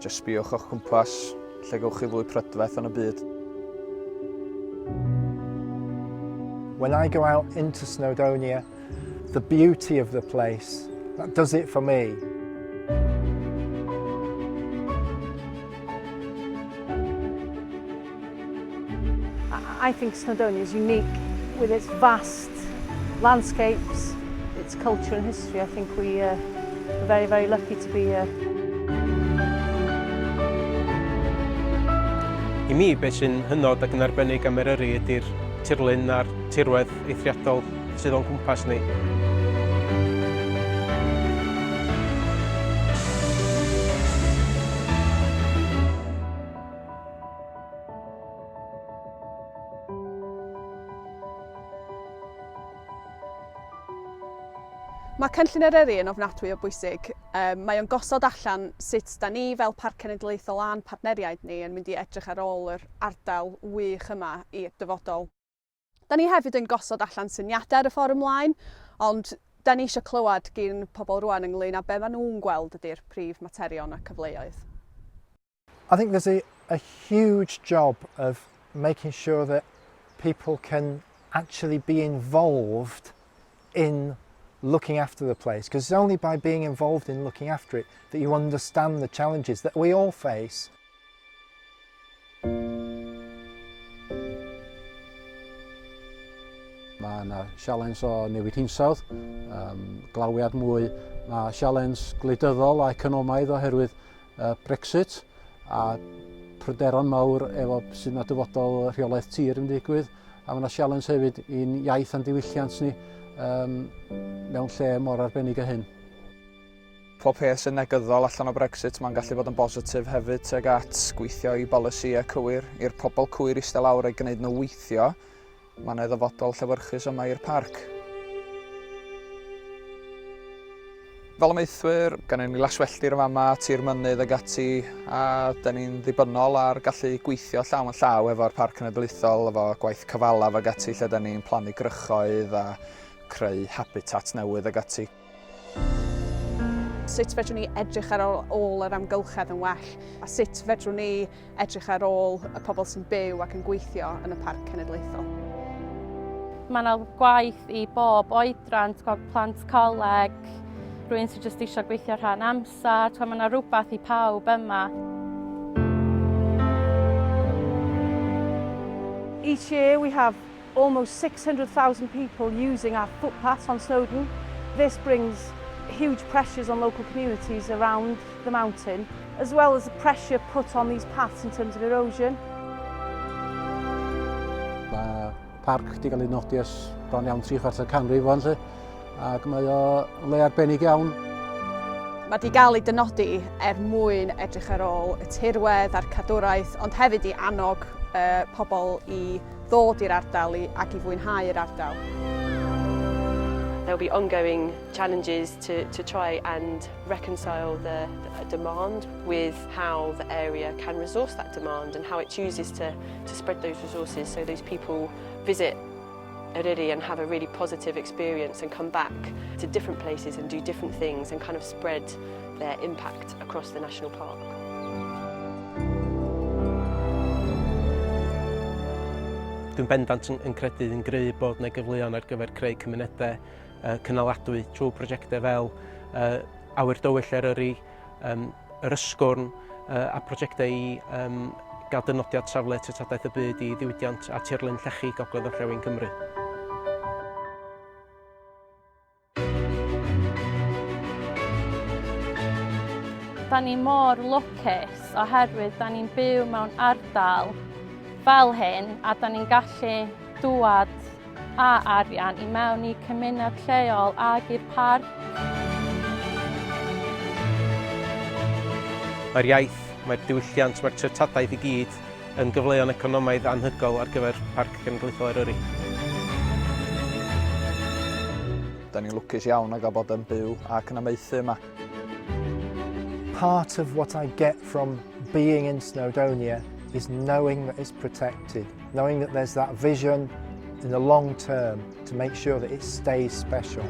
Jyst sbïwch o'ch cwmpas, lle gewch chi fwy prydferth yn y byd. When I go out into Snowdonia, the beauty of the place, that does it for me. I think Snowdonia is unique with its vast landscapes, its culture and history. I think we are very, very lucky to be here. I mi, beth sy'n hynod ac yn arbennig am Eryri ydy'r tirlun a'r tirwedd eithriadol sydd o'n cwmpas ni. Mae Cynllun Eryri yn ofnadwy o bwysig. Um, mae o'n gosod allan sut da ni fel Parc Cenedlaethol a'n partneriaid ni yn mynd i edrych ar ôl yr ardal wych yma i'r dyfodol. Da ni hefyd yn gosod allan syniadau ar y ffordd ymlaen, ond da ni eisiau clywed gyn pobl rwan ynglyn â be maen nhw'n gweld ydy'r prif materion a cyfleoedd. I think there's a, a huge job of making sure that people can actually be involved in looking after the place because it's only by being involved in looking after it that you understand the challenges that we all face. Mae yna sialens o newid hinsawdd, um, glawiad mwy, mae sialens gwleidyddol a economaidd oherwydd Brexit a pryderon mawr efo sut mae dyfodol rheolaeth tir yn digwydd a mae yna sialens hefyd i'n iaith a'n diwylliant ni um, mewn lle mor arbennig â hyn. Pob peth sy'n negyddol allan o Brexit, mae'n gallu bod yn bositif hefyd tuag at gweithio i bolisïau cywir, i'r pobl cywir eistedd lawr a'i gwneud nhw weithio. Mae yna ddyfodol llewyrchus yma i'r parc. Fel amaethwyr, gennym ni laswelltir yn fama, tir mynydd ag ati, a da ni'n ddibynnol ar gallu gweithio llaw yn llaw efo'r Parc Cenedlaethol, efo gwaith cyfalaf ag ati, lle da ni'n plannu grychoedd a creu habitat newydd ag ati. Sut fedrwn ni edrych ar ôl yr amgylchedd yn well a sut fedrwn ni edrych ar ôl y pobl sy'n byw ac yn gweithio yn y Parc Cenedlaethol. Mae yna gwaith i bob oedran, gweld plant coleg, rhywun sy'n jyst eisiau gweithio rhan amser, mae yna rhywbeth i pawb yma. Each year we have almost 600,000 people using our footpaths on Snowdon. This brings huge pressures on local communities around the mountain, as well as the pressure put on these paths in terms of erosion. Mae parc wedi cael ei nodi ers bron iawn tri chwarter canrif o'n lle, ac mae o le arbennig iawn. Mae wedi gael ei dynodi er mwyn edrych ar ôl y tirwedd a'r cadwraeth, ond hefyd i annog uh, pobl i ddod i'r ardal i, ac i fwynhau yr ardal. There'll be ongoing challenges to, to try and reconcile the, the demand with how the area can resource that demand and how it chooses to, to spread those resources so those people visit Eryri and have a really positive experience and come back to different places and do different things and kind of spread their impact across the national park. Dwi'n bendant yn, yn credu yn gry bod yna gyfleoedd ar gyfer creu cymunedau uh, cynaladwy trwy prosiectau fel uh, Awyr Dywyll Eryri, um, yr Ysgwrn uh, a prosiectau i um, gael dynodiad safle treftadaeth y byd i ddiwydiant a tirlun llechi Gogledd Orllewin Cymru. Da ni mor lwcus oherwydd da ni'n byw mewn ardal fel hyn a da ni'n gallu dŵad a arian i mewn i cymuned lleol ag i'r parc. Mae'r iaith, mae'r diwylliant, mae'r treftadaeth i gyd yn gyfleon economaidd anhygoel ar gyfer Parc Cenedlaethol Eryri. Da ni'n lwcus iawn o gael bod yn byw ac yn amaethu yma. Part of what I get from being in Snowdonia is knowing that it's protected, knowing that there's that vision in the long term to make sure that it stays special.